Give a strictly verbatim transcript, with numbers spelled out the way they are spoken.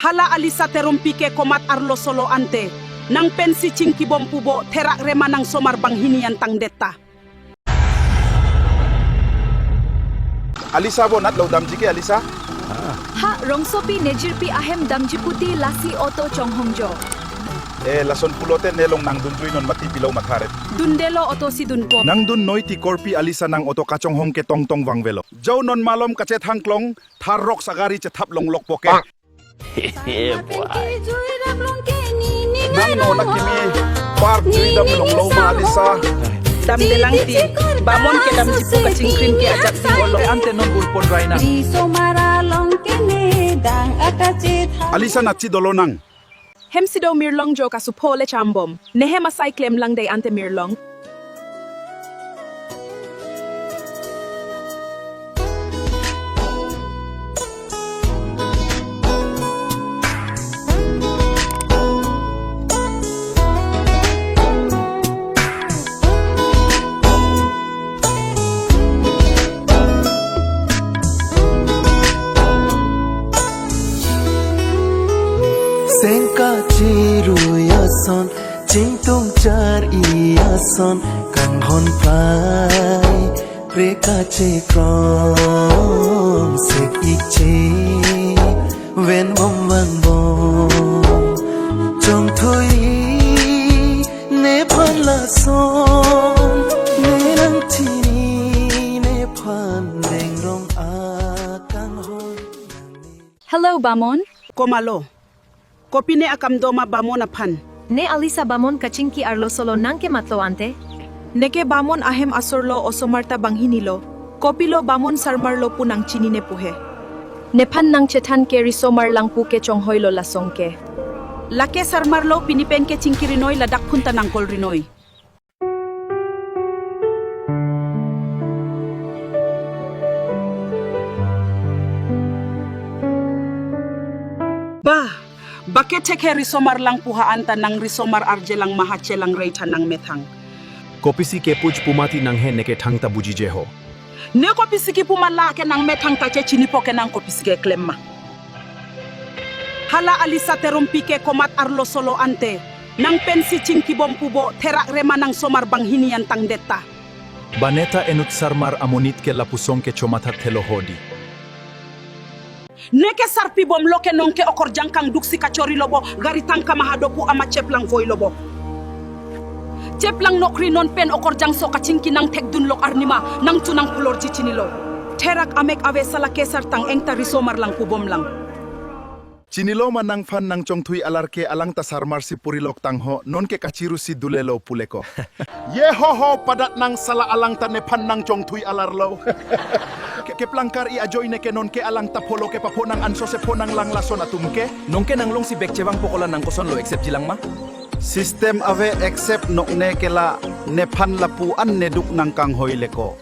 Hala Alisa Terumpi ke komat arloso lo ante, nang pensi chingkibom pu bo, therak rema nang somar banghini an tangdet ta. Alisa bo nat lo damji ke Alisa? Ha, Rongsopi nejirpi ahem damji puti lasi auto chonghong jo. Eh, lason pulote ne long nang dunjui non mati pilo matharet. Dundelo auto si dunpo. Nang dun noi ti korpi Alisa nang auto kachonghong ke tongtong vangvelo. Jau non malom kachethang klong, thar rok sagari chethap longlok poke. Nang nona kimi park jui dam longlo ma Alisa. Damdelang ti, bamon ke damji pu kachingkrim ke ajak ti olo. Ante non ulpon raina. Alisa natchi dolo nang. Hem si do mirlong jo kasupho le chambom. Nehem asai klemlang dei ante mirlong. Seng kachirui ason, chingtung char-i ason, kanghon pai, pre kachekrong, sek ikche, ven bom vang bom, chongthui, nephan lason, ne nang chini, nephan dengrong akanghon. Hello, bamon. Komatlo? Kopi ne akam doma bamon aphan? Ne Alisa bamon kachingki arloso lo nang ke matlo ante? Neke bamon ahem asor lo, osomar ta banghini lo. Kopilo bamon sarmar lo pu nang chinine pu he? Nephan nang chethan ke risomar lang pu ke chonghoi lo lasong ke. Lake sarmar lo, pini pen ke chingkiri noi, ladak phun ta nang call ri noi. Bah, bake thekhe risomar lang pu ha anta nang risomar arje lang ma ha chelang rei tha nang methang. Kopisi kepuj pu mati nang he neke thangta bujije ho. Ne kopisi kipu ma lake nang methang ta che chinipo ke nang kopisi keklem ma. Hala Alisa Terumpi ke komat arloso lo ante, nang pensi chingkibom pu bo, therak rema nang somar banghini an tangdet ta. Baneta enut sarmar amonit ke lapusong ke chomathat thelo hodi. Neke sarpi bomlo ke nonke okorjang kangduksi kachori lo bo, gari tangka ma ha do pu ama cheplang voi lo bo. Cheplang nokri non pen okorjang so kachingki nang thekdun lok arni ma, nang chu nang pulorji chinilo. Therak amek ave sala ke sar tang engta risomar lang pu bom lang. Chinilo ma nangphan nang chongthui alar ke, alang ta sarmar si puri lok tang ho, nonke kachiru si dulelo pule ko. Ye ho ho, padat nang sala, alang ta nephan nang chongthui alar lo. Ke, keplang kar-i ajoine ke nonke alang ta pho lo ke papho nang, anso se pho nang lang lason atum ke. Nonke nang long si bek chevang po ko la nang koson lo accept jilang ma? System ave accept nokne ke la, nephan lapu an neduk nang kanghoi le ko.